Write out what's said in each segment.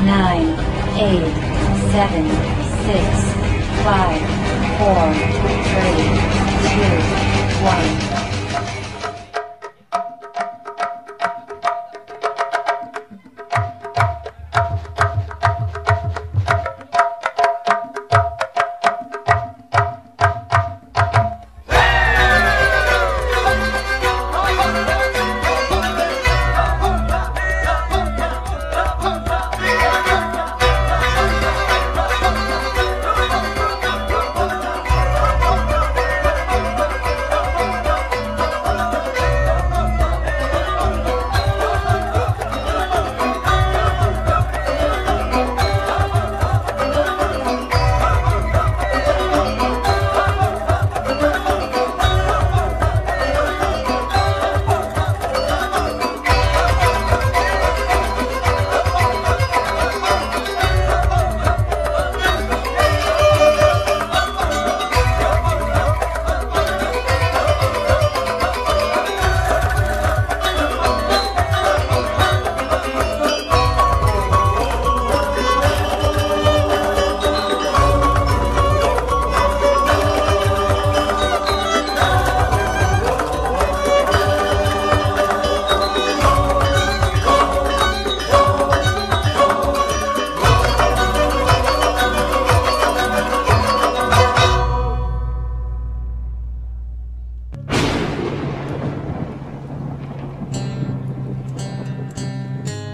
9, 8, 7, 6, 5, 4, 3, 2, 1.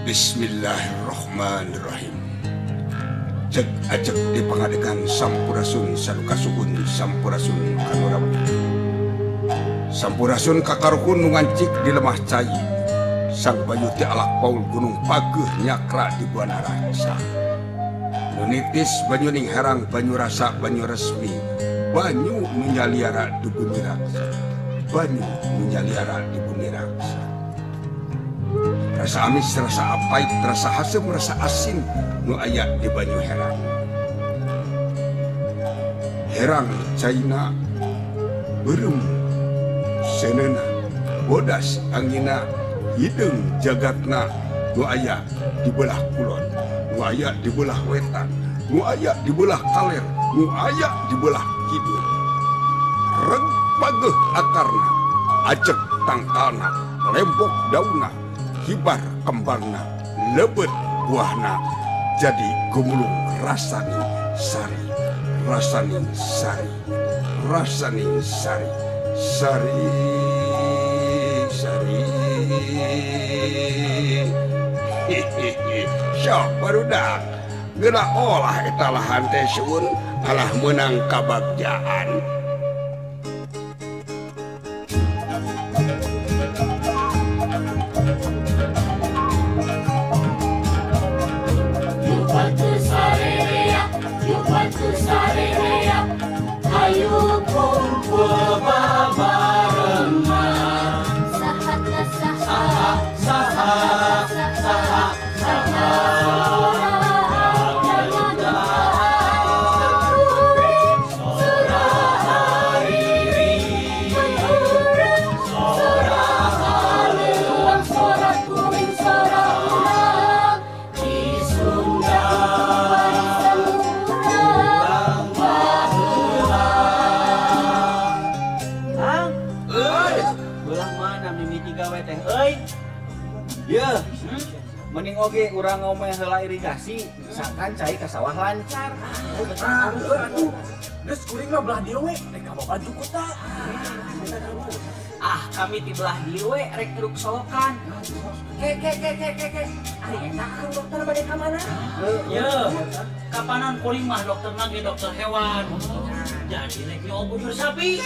Bismillahirrahmanirrahim. Cek acek di pangadegan sampurasun salukasuhun sampurasun kanurawan. Sampurasun kakaruhun nu ngancik di lemah cai. Sang Bayu ti alak paul gunung pageuh nyakra di buana raksa. Nu nitis banyu ning herang banyu rasa banyu resmi. Banyu nu nyaliara di bumi raksa. Banyu nu nyaliara di bumi raksa. Rasa amis, rasa apait, rasa hasem, rasa asin nu aya di banyu herang. Herang caina beureum seunena bodas angina hideung jagatna nu aya di belah kulon, nu aya di belah wetan, nu aya di belah kaler, nu aya di belah kidul. Reg pageuh akarna, ajeg tangkalna, lembok daunna, hibar kembangna, lebet buahna, jadi gumulung rasani sari, rasani sari, rasani sari, sari, sari. Hehehe, sok barudak, geura olah eta lahan teh suun, alah meunang kabagjaan. Ayo kumpul babarengan. Saha saha saha saha saha. Mending oge urang ngomeh heula irigasi, sangkan cai ka sawah lancar. Aduh, geus kuring mah belah dieu we, rek kaboga jukutna. Ah, kami ti belah dieu we rek teruk solokan. Ke ke ke ke ke ke. Ari eta kang dokter bade ka mana? Ye, kapanan kuring mah dokterna ge dokter hewan. Jadi rek nyobujur sapi.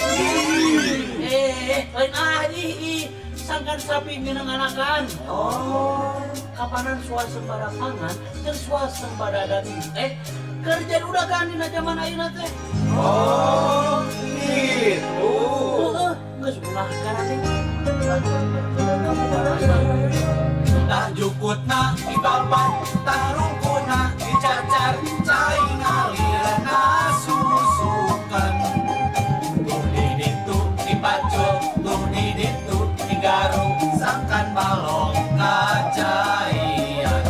Lain ah ih, sangkan sapi minang anakan. Oh. Kapanan swasembada pangan jeung swasembada daging teh kerja udagan dina zaman ayeuna teh. Oh, gitu. Heeh, geus ulah karate. Tah jukutna dibabat, tah rungkuna dicacar, cai ngalirna susukan. Tuh di ditu dipacul, tuh di ditu digaruk, sangkan balong kacaian.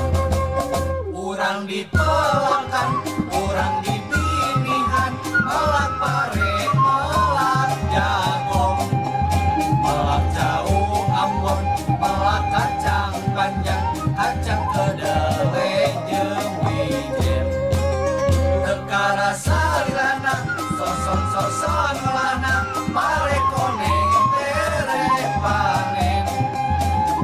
Urang Urang dipelakan, urang dibinihan, melak pare, melak jagung, melak jauh Ambon, melak kacang panjang, kacang kedelai jeung wijen. Teu karasa lilana, soson-soson ngelana, pare koneng tere panen.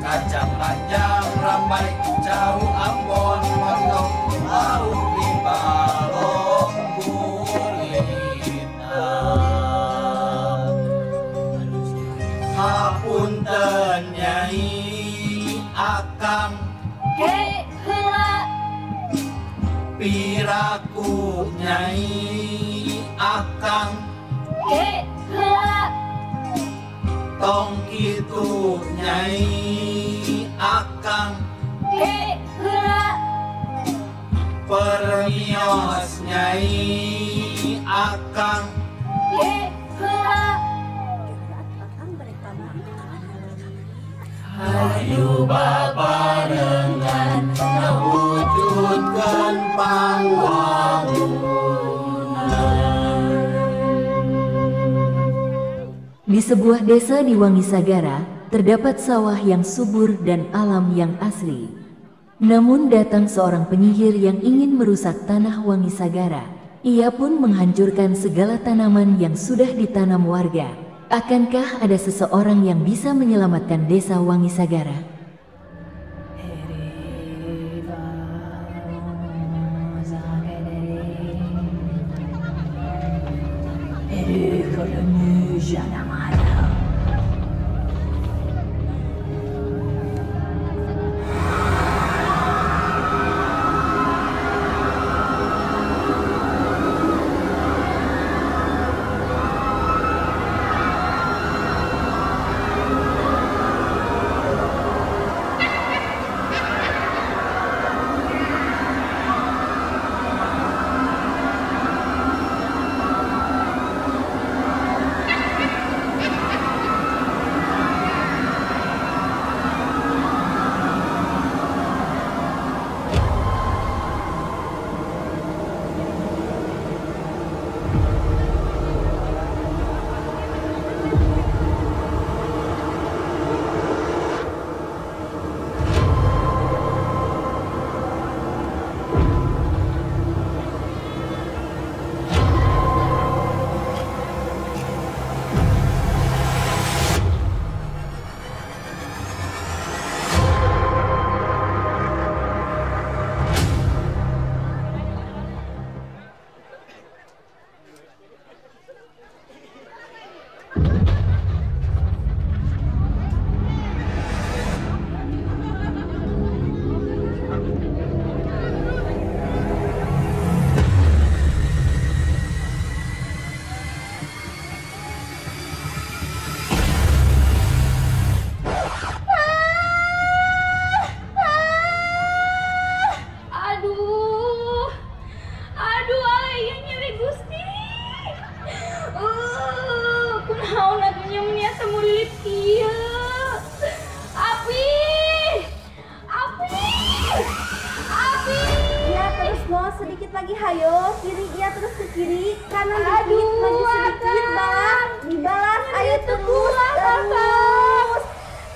Kacang panjang rambai, jauh Ambon mondok, lauk di balong gurita. Hapunten nyai akang, Ke heula. Piraku nyai akang, Ke heula. Tong kitu nyai akang, Ke heula. Permios nyai akang, Ke heula. Hayu babarengan ngawujudkeun pangwangunan. Di sebuah desa di Wangisagara, terdapat sawah yang subur dan alam yang asri. Namun datang seorang penyihir yang ingin merusak tanah Wangisagara. Ia pun menghancurkan segala tanaman yang sudah ditanam warga. Akankah ada seseorang yang bisa menyelamatkan desa Wangisagara? Aduh, aduh, ayo nyeri Gusti. Kunaon atuh nya meuni asa murilit kieu. Api, api, api. Ya terus mau sedikit lagi, hayo kiri, ya terus ke kiri, kanan dikit, maju sedikit, balas, dibalas, ayo terus, terus.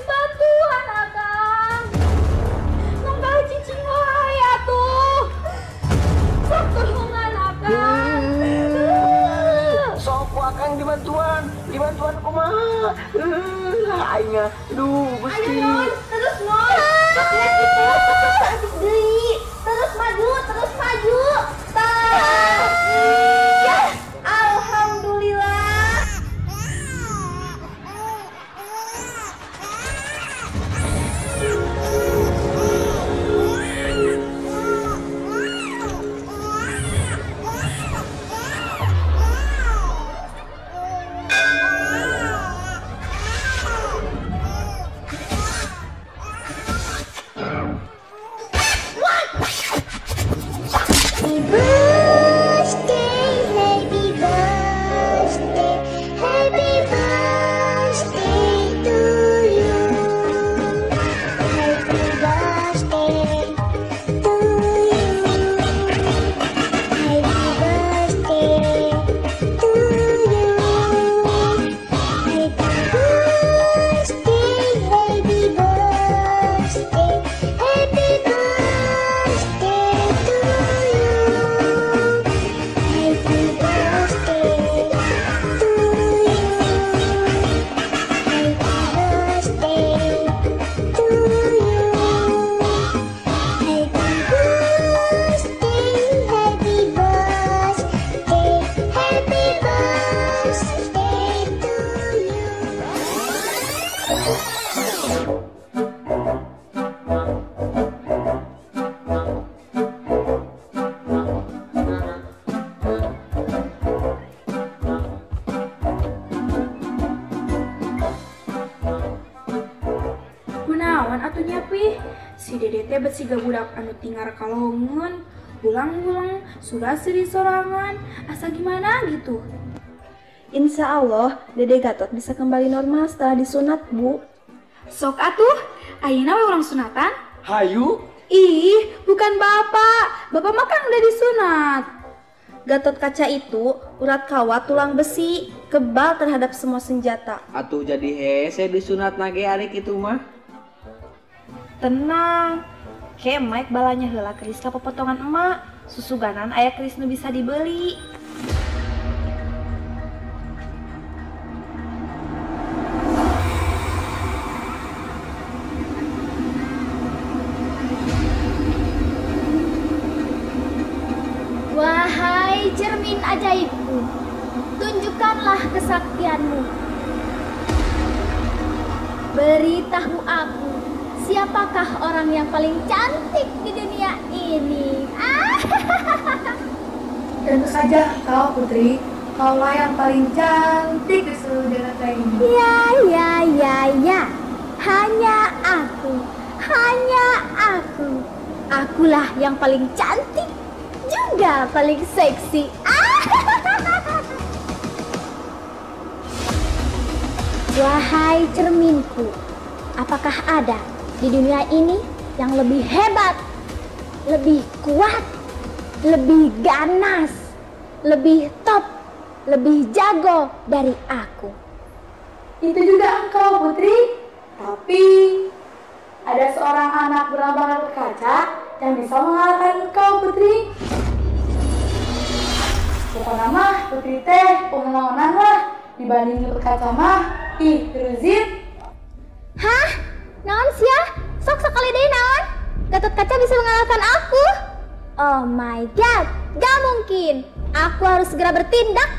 Bantuan akang, nunggal cicing wae atuh. Sok tulungan akang. Sok ku akang dibantuan, dibantuan kumaha? Aing aduh Gusti. Ayo non, terus non. Sok nya kitu, sok saeutik deui. Terus maju, terus maju. Tah. Ya, alhamdulillah. Happy birthday to you. Dede teh bet siga budak anu tingar kalongeun, ulang-ulang, sudah seri sorangan, asa gimana gitu. Insya Allah, Dede Gatot bisa kembali normal setelah disunat, Bu. Sok atuh, ayeuna we urang sunatan. Hayu. Ih, bukan bapak. Bapak mah kan udah disunat. Gatot Kaca itu urat kawat tulang besi, kebal terhadap semua senjata. Atuh jadi hese disunat nage ari kitu mah. Tenang, ke Mike balanya heula keris ka popotongan emak. Susuganan aya keris nu bisa dibeli. Wahai cermin ajaibku, tunjukkanlah kesaktianmu. Beritahu aku, siapakah orang yang paling cantik di dunia ini? Tentu saja kau, Putri. Kaulah yang paling cantik di seluruh Jakarta ini. Ya, ya, ya, ya. Hanya aku. Hanya aku. Akulah yang paling cantik, juga paling seksi. Wahai cerminku, apakah ada di dunia ini yang lebih hebat, lebih kuat, lebih ganas, lebih top, lebih jago dari aku? Itu juga engkau, Putri. Tapi ada seorang anak bernama Gatot Kaca yang bisa mengalahkan engkau, Putri. Pokoknya mah Putri teh pengenalan lah dibanding Gatot Kaca mah. Ih, teruzit. Hah? Naon sia? Sok sekali deh naon? Gatot Kaca bisa mengalahkan aku? Oh my god, gak mungkin. Aku harus segera bertindak.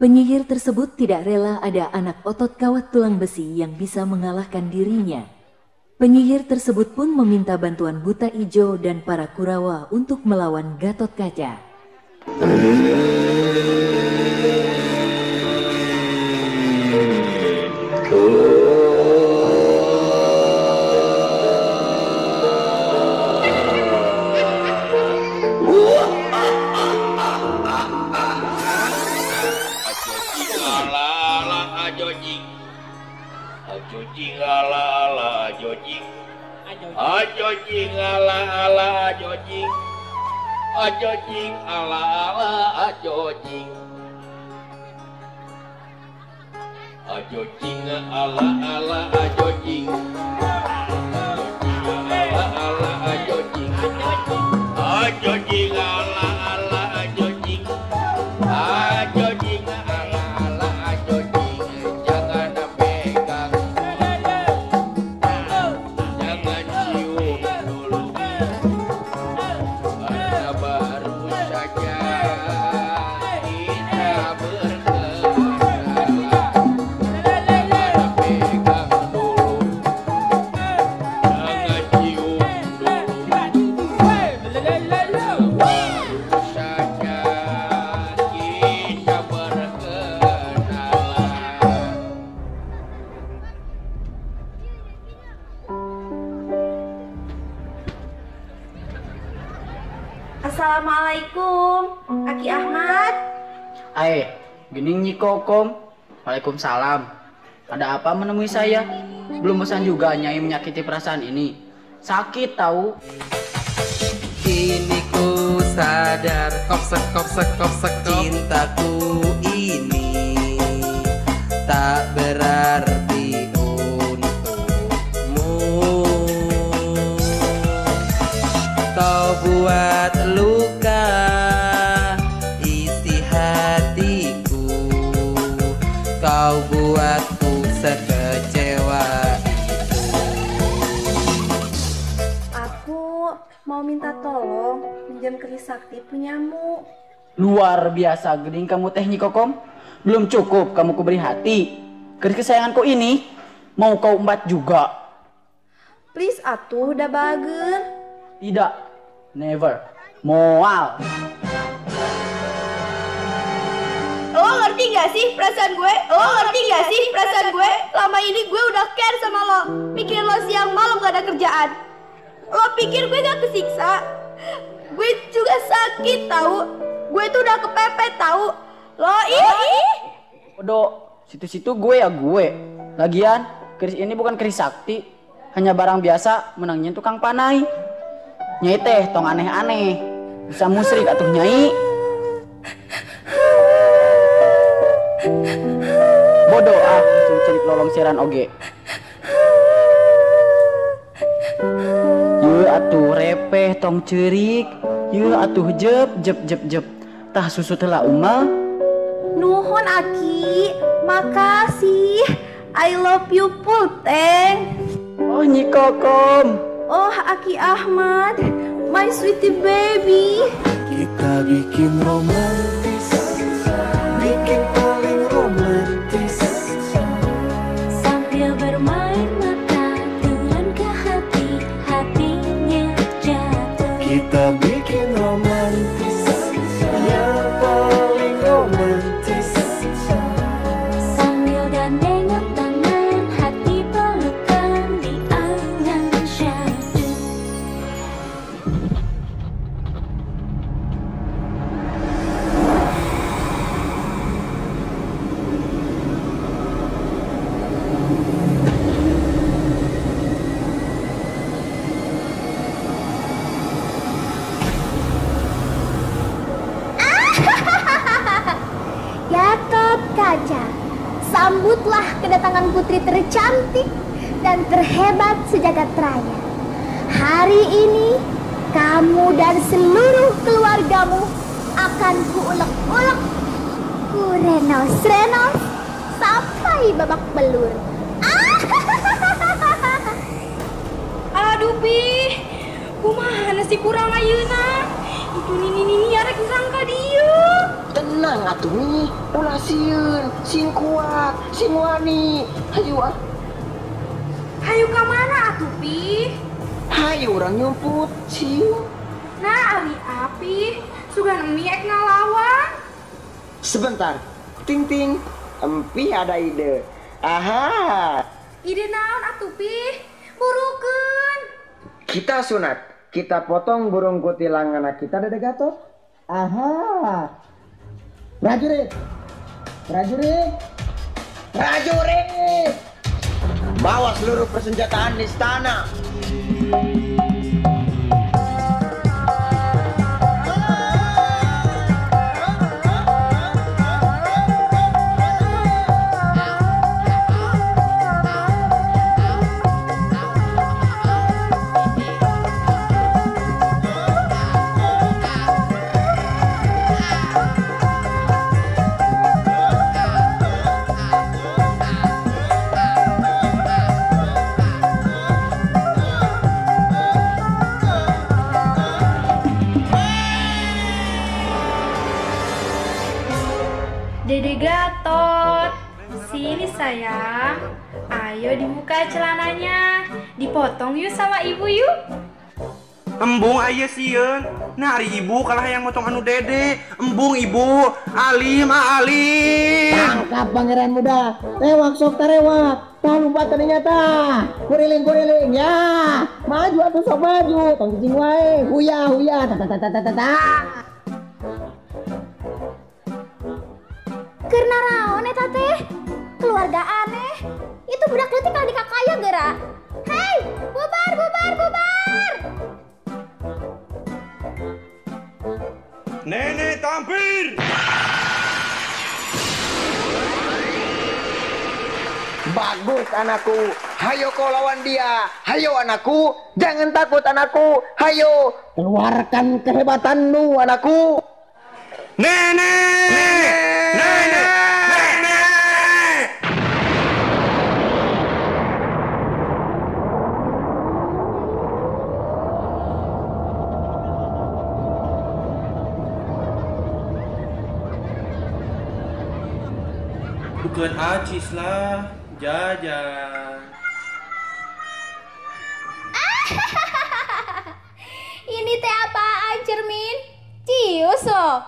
Penyihir tersebut tidak rela ada anak otot kawat tulang besi yang bisa mengalahkan dirinya. Penyihir tersebut pun meminta bantuan Buta Ijo dan para Kurawa untuk melawan Gatot Kaca. Ajojing ala ala ajojing, ajojing ala ala ajojing, ala ala ajojing, ajojing ala ala ajojing, ajojing ala ala ajojing. Jangan pegang, jangan cium dulu. Baru saja kita berkenalan, jangan pegang dulu, jangan cium dulu. Baru saja kita berkenalan. Assalamualaikum, Aki Ahmad. Ae, gini Nyi Kokom. Waalaikumsalam. Ada apa menemui saya? Belum bosan juga Nyai menyakiti perasaan ini. Sakit tahu. Kini ku sadar, kopsek kopsek kopsek, cintaku ini tak berarti untukmu. Kau buat luka isi hatiku, kau buatku sekecewa itu. Aku mau minta tolong minjam keris sakti punyamu. Luar biasa gening kamu teh Nyi Kokom. Belum cukup kamu kuberi hati. Keris kesayanganku ini mau kau embat juga. Please atuh, udah bager. Tidak, never. Moal. Lo ngerti gak sih perasaan gue? Lo ngerti gak sih perasaan gue? Lama ini gue udah care sama lo. Mikirin lo siang malam gak ada kerjaan. Lo pikir gue gak kesiksa? Gue juga sakit tahu. Gue tuh udah kepepet tahu. Lo ih. Bodoh, situ-situ gue ya gue. Lagian, keris ini bukan keris sakti. Hanya barang biasa menangnya tukang panai. Nyai teh tong aneh-aneh. Bisa musrik atuh nyai. Bodoh ah, cerit lolong siaran oge. Ye atuh repeh tong cerik. Ye atuh jep jep jep jep. Tah susu telah umal. Nuhun Aki, makasih. I love you pulteng. Oh Nyi Kokom. Oh Aki Ahmad, my sweetie baby. Kita bikin romantis, bikin paling romantis. Sambil bermain mata, turun ke hati, hatinya jatuh. Kita bikin romantis, yang paling romantis. Sambil gandengan tangan, hati pelukan di angan syahdu. Gatot Kaca, sambutlah kedatangan putri tercantik dan terhebat sejagat raya. Hari ini, kamu dan seluruh keluargamu akan kuulek-ulek, ku renos-renos sampai babak belur. Aduh Pi, kumaha sih kurang ayeuna? Itu nini-nini arek urang ka dieu. Tenang atuh Mi, ulah sieun, sing kuat, sing wani. Hayu ah. Hayu ka mana atuh Pi? Hayu urang nyumput, cium. Nah, ari api, sugan emi ek ngalawan. Sebentar, ting ting, empi ada ide. Aha. Ide naon atuh Pi? Burukeun. Kita sunat, kita potong burung kutilang anak kita Dede Gatot. Aha. Prajurit, prajurit, prajurit! Bawa seluruh persenjataan istana. Dede Gatot, sini sayang. Ayo dibuka celananya, dipotong yuk sama ibu yuk. Embung aya sieun. Nah ari ibu kalah yang motong anu dede. Embung ibu, alim ah alim. Tangkap pangeran muda, rewak sok tarewak. Tah lompat tadinya tah. Kuriling kuriling ya. Maju atuh sok maju, tong cicing wae. Huya huya ta ta ta ta ta ta. Keur naraon eta teh? Keluarga aneh. Itu budak leutik kalau dikakaya geura. Hei, bubar bubar bubar. Nenek tampir. Bagus anakku, hayo kau lawan dia. Hayo anakku, jangan takut anakku. Hayo, keluarkan kehebatanmu anakku. Nenek! Nenek! Nenek! Bukan acis lah, jajan. Ini teh apaan cermin? Cius loh.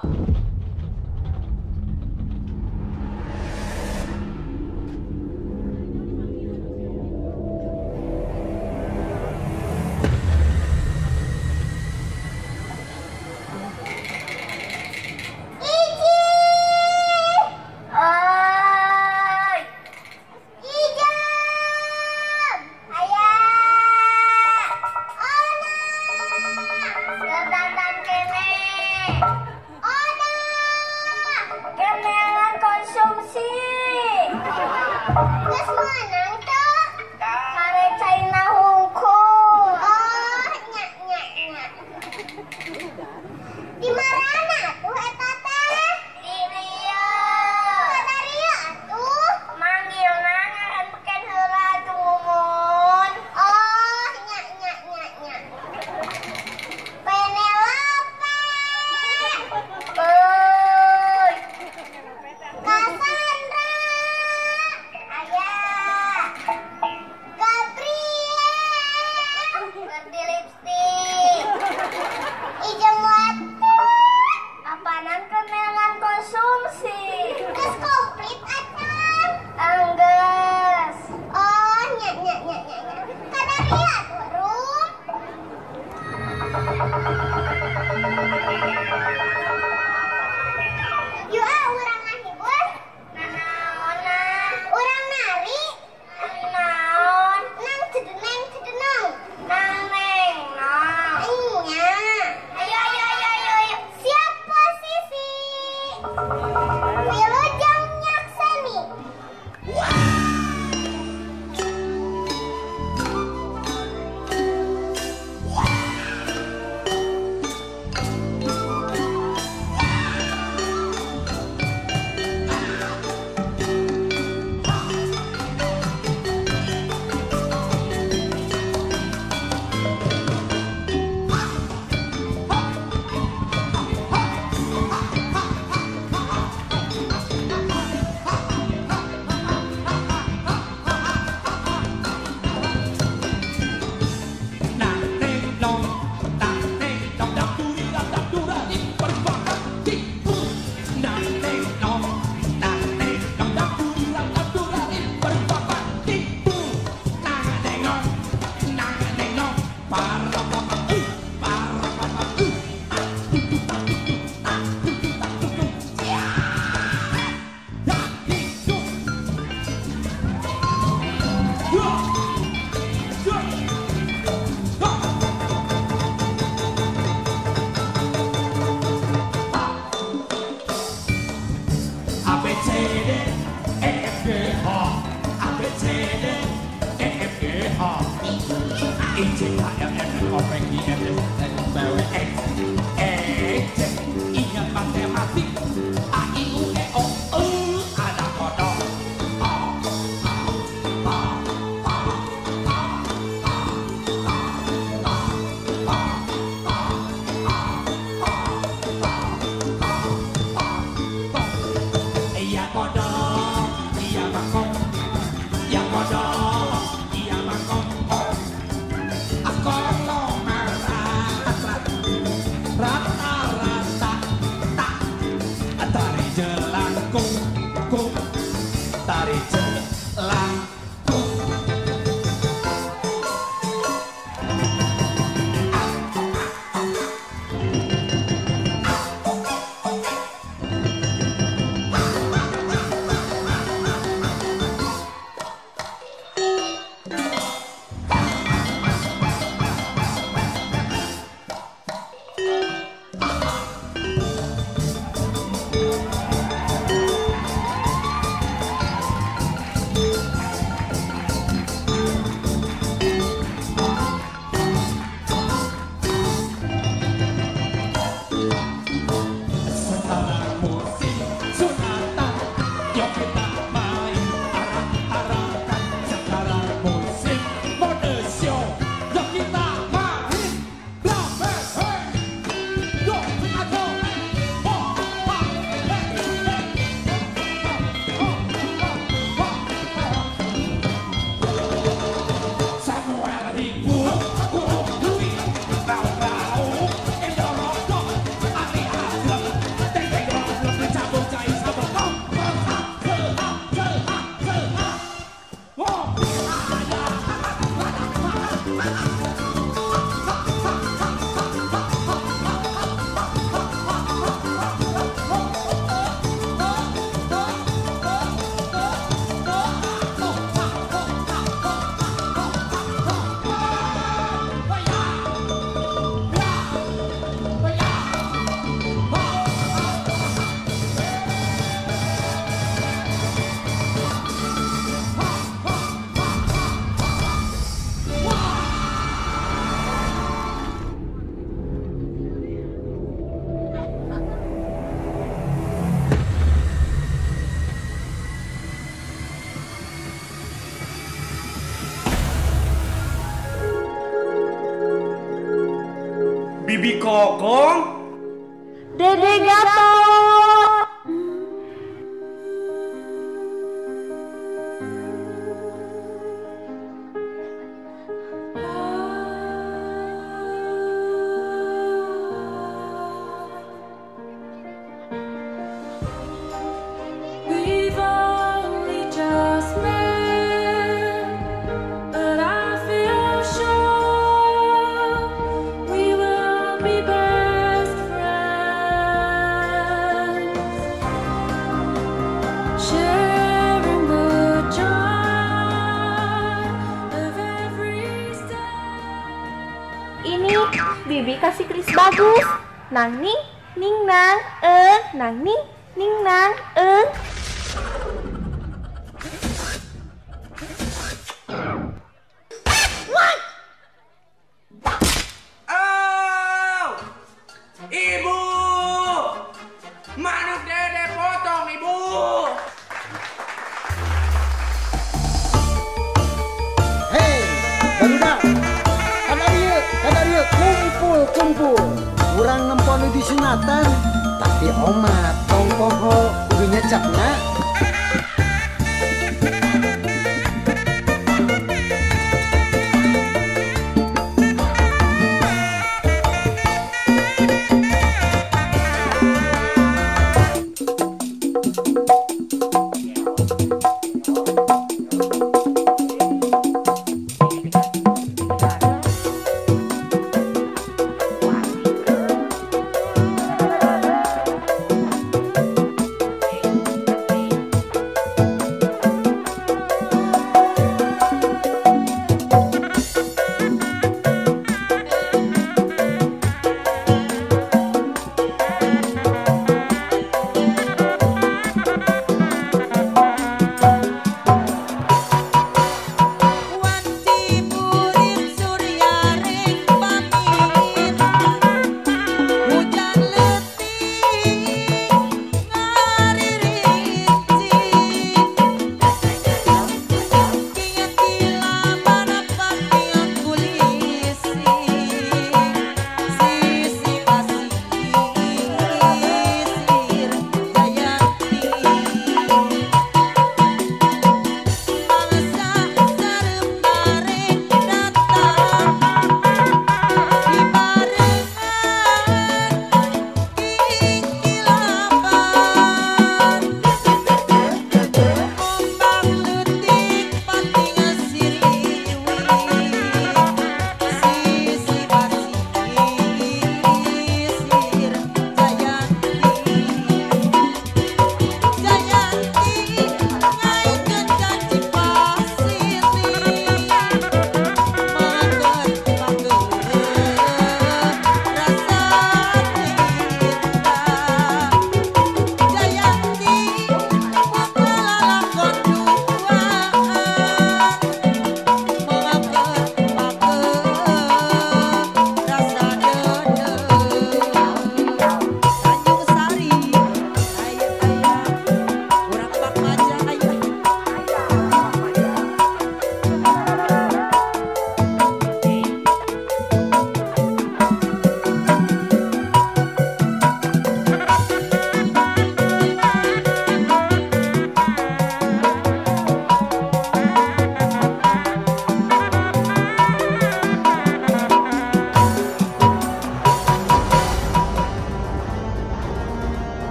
Rata-rata tak tari jelangkung kung tari jelangkung. Sekarang musim sunatan, yuk kita main arak-arakan. Sekarang musim mode show, yuk kita main blabe. Hey, yo, ado, oh, ha, hey, hey, oh, ha, ha, ha. Samuel Ibu, Guru Dwi, Bau Bau, Indorodo, Ali Ageng, Teng Goblok, Cabul Cai Sabel, Kom, Kom, Ha, Se, Ha, Se, Ha, Se, Ha. Oh, ada, Bibi Kokong, Dede Gatot. We've only just met, but I feel sure we will be best friends, sharing the joy of every step. Ini Bibi kasih keris bagus. Nang ning ning nang nang ning ning nang Oh! Ibu! Manuk Dede potong, Ibu! Hei, barudak. Kada ieu kumpul-kumpul. Urang nempon di sunatan, tapi omat tong poho kudu nyecapna. Thank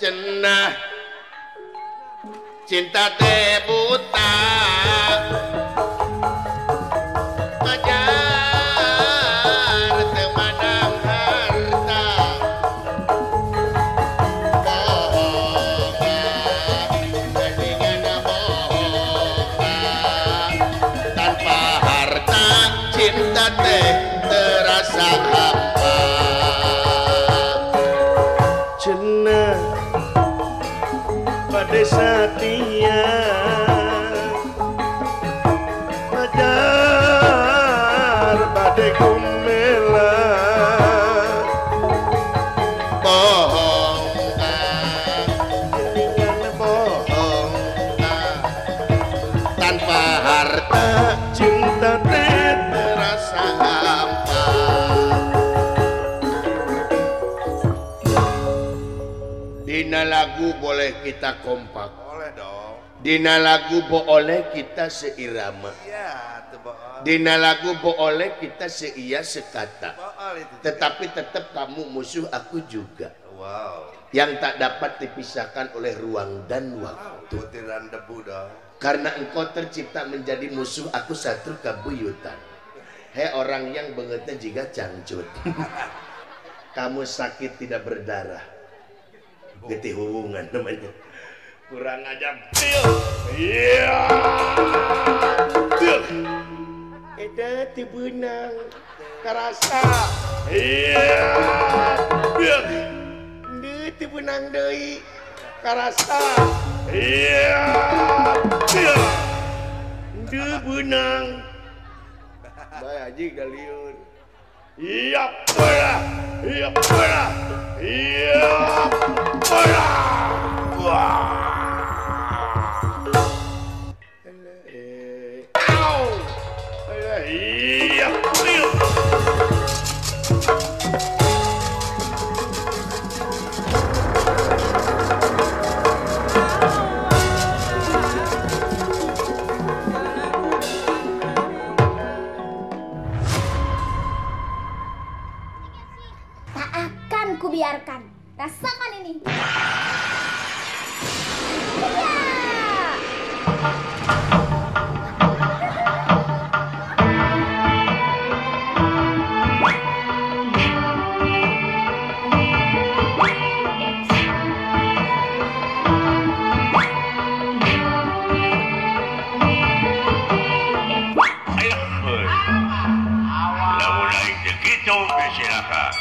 Cenah cinta teh buta ngajar teu mandang harta bohong geuningan bohong tanpa harta cinta teh terasa hampa. Cenah bade satia majar bade kumela bohong geuningan bohong tanpa harta cinta teh terasa hampa. Dina lagu boleh kita kompak, boleh dong. Dina lagu boleh kita seirama, ya, dina lagu boleh kita seia sekata, bool itu. Tetapi tetap kamu musuh aku juga. Wow. Yang tak dapat dipisahkan oleh ruang dan waktu. Wow, butiran debu dong. Karena engkau tercipta menjadi musuh aku satu kabuyutan. Hei orang yang bengetnya jika cangcut. Kamu sakit tidak berdarah. Getih hubungan namanya. Kurang aja. Iya. Eta teu beunang karasa. Iya. Deui teu beunang deui karasa. Iya. Deui beunang. Bae haji galiun. Iya pula. Iya pula. Iya pula. Wah. Au. Iya. Tak akan kubiarkan. Rasakan ini. Ya! Lamun aing teu kitu silaka.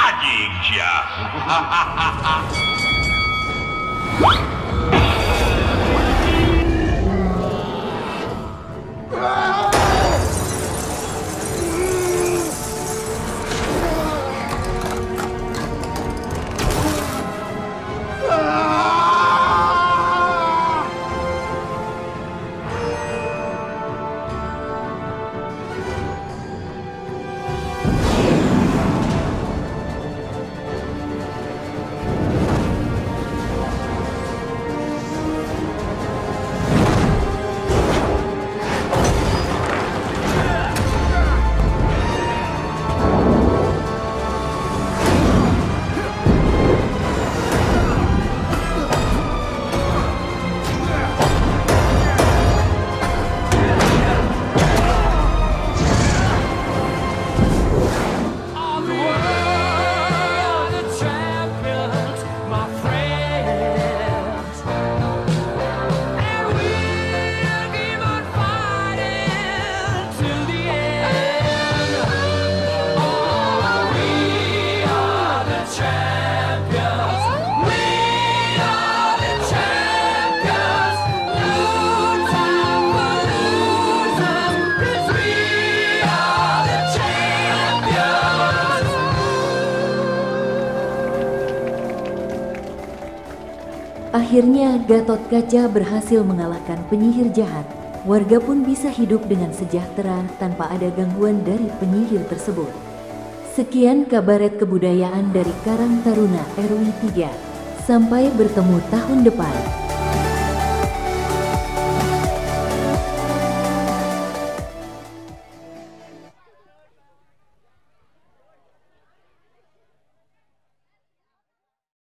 Anjing sia. Akhirnya Gatot Kaca berhasil mengalahkan penyihir jahat. Warga pun bisa hidup dengan sejahtera tanpa ada gangguan dari penyihir tersebut. Sekian kabaret kebudayaan dari Karang Taruna RW 3. Sampai bertemu tahun depan.